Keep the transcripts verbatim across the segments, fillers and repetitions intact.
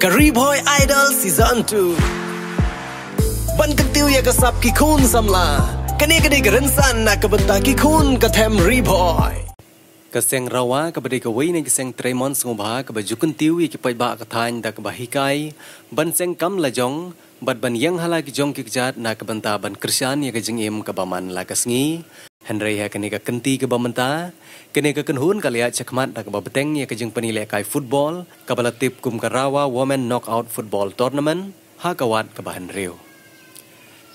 Ri Bhoi Idol Season two. Ban kyntiew ïa ka sap ki khun samla. Kane ka dei ka rynsan na ka bynta ki khun ka them Ri Bhoi. Ka seng Rawa kaba dei kawei na ki seng trei mon sngewbha kaba ju kyntiew ïa ki paidbah ka thaiñ da kaba hikai ban seng kam la jong bad ban ïeng ha la ki jong ki kjat na ka bynta ban kyrshan ïa ka jingim kaba man la ka sngi. Hynrei ha kane ka kynti kaba mynta, kane ka kynhun ka la ïaid shakhmat da kaba bteng ïa ka jingpyni lehkai football kaba la tip kum ka Rawa Women Knockout Football Tournament ha ka wad kaba hynriew.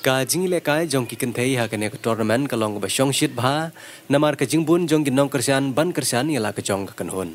Ka jingïalehkai jong ki kynthei ha kane ka tournament ka long kaba shongshit bha namar ka jingbun jong ki nongkyrshan ban kyrshan ïa la ka jong ka kynhun.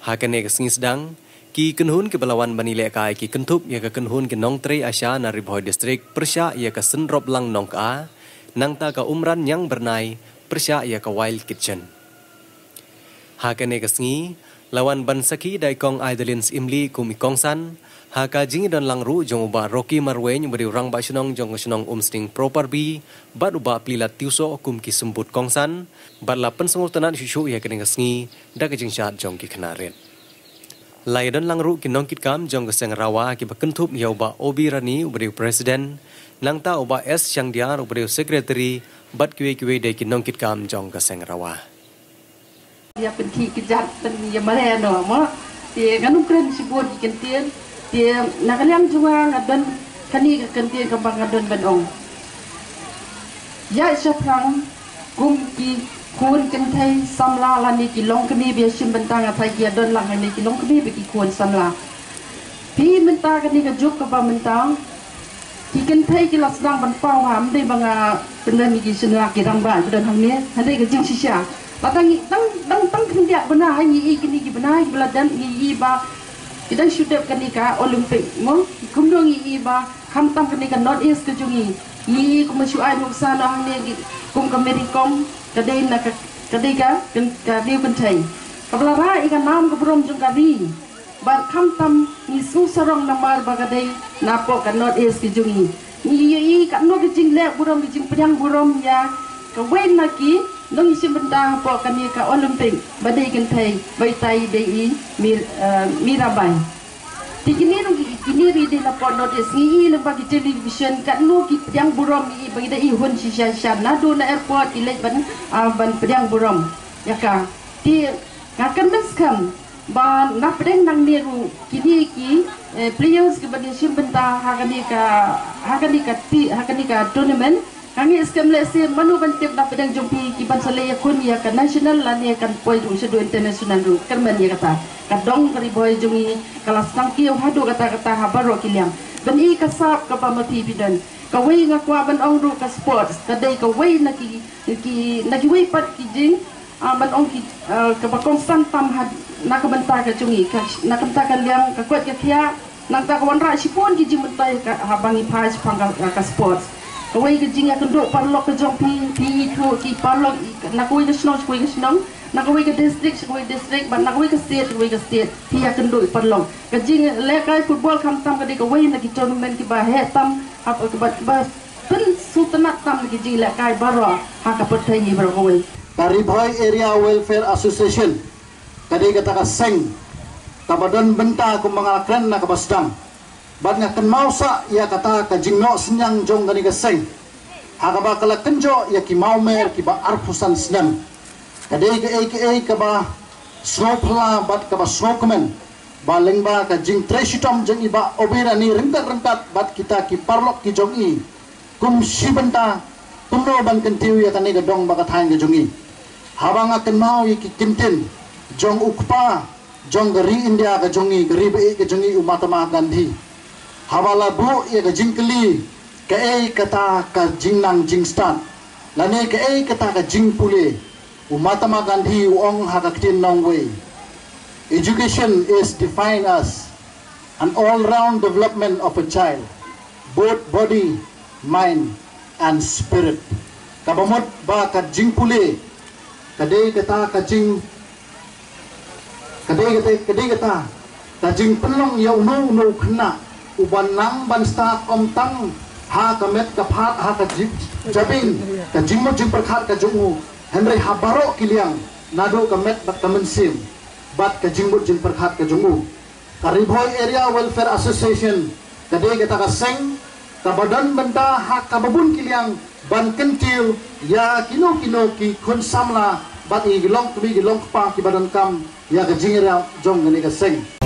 Ha kane ka sngi sdang, ki kynhun kiba la wan ban ïalehkai ki kynthup ïa ka kynhun ki nongtrei ASHA na Ri Bhoi District pyrshah ïa ka Synroplang Nongkha, nangta ka Umran Ñiangbyrnai pyrshah ïa ka Wild Kitchen. Ha kane ka sngi, la wan ban sakhi da i Kong Aidalin Syiemlieh kum i kongsan, ha ka jingïadonlang ruh jong u Bah Rocky Marwein uba dei u Rangbah Shnong jong ka shnong Umsning Property, bad u Bah Plilat Tiewsoh kum ki symbud kongsan, bad la pynsngewtynnad shuh shuh ïa kane ka sngi da ka jingshad jong ki khynnah rit. La ïadonlang ruh ki nongkitkam jong ka seng Rawa kiba kynthup ïa u Bah Obi Rani uba dei u president, nangta u Bah S Shangdiar uba dei u secretary, bad kiwei kiwei de ki nongkitkam jong ka seng Rawa. Ïa pynthih kjat pyn ïa mare no mo. Te ngan ym kren shibun ki kyntien. Te na ka liang jong nga nga don kane ka kyntien kaba nga don ban ong. Ïa shaphrang kum ki khun kynthei samla lane ki longkmie ba ïa shim bynta nga tharai ki ïa don lang hangne ki longkmie bad ki khun samla. Phi mynta kane ka juk kaba mynta ki kynthei ki la sdang ban paw ha, ym dei ba nga pynlong ïa ki shen lak ki rangbah ki don hangne, hynrei ka jingshisha. Lada ngi dang dang tang khyndiat bnai ha ngi i kine ki bnai kiba la dep ngi i ba ki dang shu dep kane ka Olympic mo, kumno ngi i ba khamtam kane ka North East ka jong ngi. Ngi i kumba shu ai nuksa noh hangne ki kum ka Mary Kom ka dei na ka ka dei ka ka riew kynthei kaba la rah ïa ka nam ka burom jong ka ri. Bad khamtam ngi sngewsarong namar ba ka dei napoh ka North East ka jong ngi. Ngi ïohi katno ka jingleh burom ka jingpdiang burom ïa kawei na ki nongshim bynta hapoh kane ka Olympic ba dei kynthei ba itai dei i Mir, eh, Mirabai. Te kine ruh ki kine ruh i dei napoh North East ngi i lyngba ki television katno ki pdiang burom i ba i dei i hun shisha shisha naduh na airport i leit ban, ah, ban pdiang burom ïa ka. Te nga kynmaw skhem ba na pdeng nangne ruh kine ki, eh, players kiba dei shim bynta ha kane ka, ha kane ka ti, ha kane ka tournament. Nga ngeit skhem lehse mano ban tip na pdeng jong phi ki ban sa leit ïakhun ïa ka national lane kan poi ruh shaduh international ruh. Kyrmen ïa kata. Ka dong ka Ri Bhoi jong ngi ka la sdang kiew haduh katta katta ha baroh ki liang. Ban i ka sap kaba ma phi phi don. Kawei nga kwah ban ong ruh ka sports ka dei kawei na ki, ki na kiwei pat ki jing ah, ban ong ki, ah, kaba kongsan tam ha na ka bynta ka jong ngi, ka, na ka bynta ka liang ka koit ka khiah, nangta ka wanrah shibun ki jingbynta ka, haba ngi phai shaphang ka, ka, ka sports. Kawei ka jingïakynduh paralok ka jong phi, phi ithuh ki paralok i, na kawei ka shnong sha kawei ka shnong, na kawei ka district sha kawei district, bad na kawei ka state sha kawei ka state, phi ïakynduh i paralok. Ka jinglehkai football khamtam ka dei kawei na ki tournament kiba heh tam, haba kiba, kiba pynsngewtynnat tam na ki jinglehkai baroh ha ka pyrthei ngi baroh kawei. Ka Ri Bhoi Area Welfare Association ka dei kata ka seng kaba don bynta kumba nga la kren na kaba sdang. Bad nga kynmaw sah ïa kata ka jingnoh synñiang jong kane ka seng ha kaba ka la kynjoh ïa ki mawmer kiba arphew san snem. Ka dei kaei kaei kaba sngewphylla bad kaba sngewkmen ba lyngba ka jingtrei shitom jong i Bah Obi Rani ryngkat ryngkat bad kita ki paralok ki jong i, Kum shi bynta kumno ban kyntiew ïa kane ka dong bad ka thaiñ ka jong ngi. Haba nga kynmaw ïa ki kyntien jong u kpa jong ka ri India ka jong ngi, ka ri ba-ïeit ka jong ngi, u Mahatma Gandhi. Haba la buh ïa ka jingkylli kaei kata ka jingnang jingstad lane kaei kata ka jingpule, u Mahatma Gandhi u ong ha ka ktien nongwei, "Education is defined as an all-round development of a child, both body, mind and spirit." Kaba mut ba ka jingpule ka dei kata ka jing ka dei ka dei ka dei kata ka jingpynlong ïa uno uno u khynnah uba nang ban stad, ym tang ha ka met ka phad, ha ka jing- jabieng, ka jingmut jingpyrkhat ka jong u, hynrei ha baroh ki liang, naduh ka met bad ka mynsiem bad ka jingmut jingpyrkhat ka jong u. Ka Ri Bhoi Area Welfare Association ka dei kata ka seng kaba don bynta ha kaba bun ki liang ban kyntiew ïa kino kino ki khun samla bad ïa ki longkmie ki longkpa kiba donkam ïa ka jingïarap jong kane ka seng.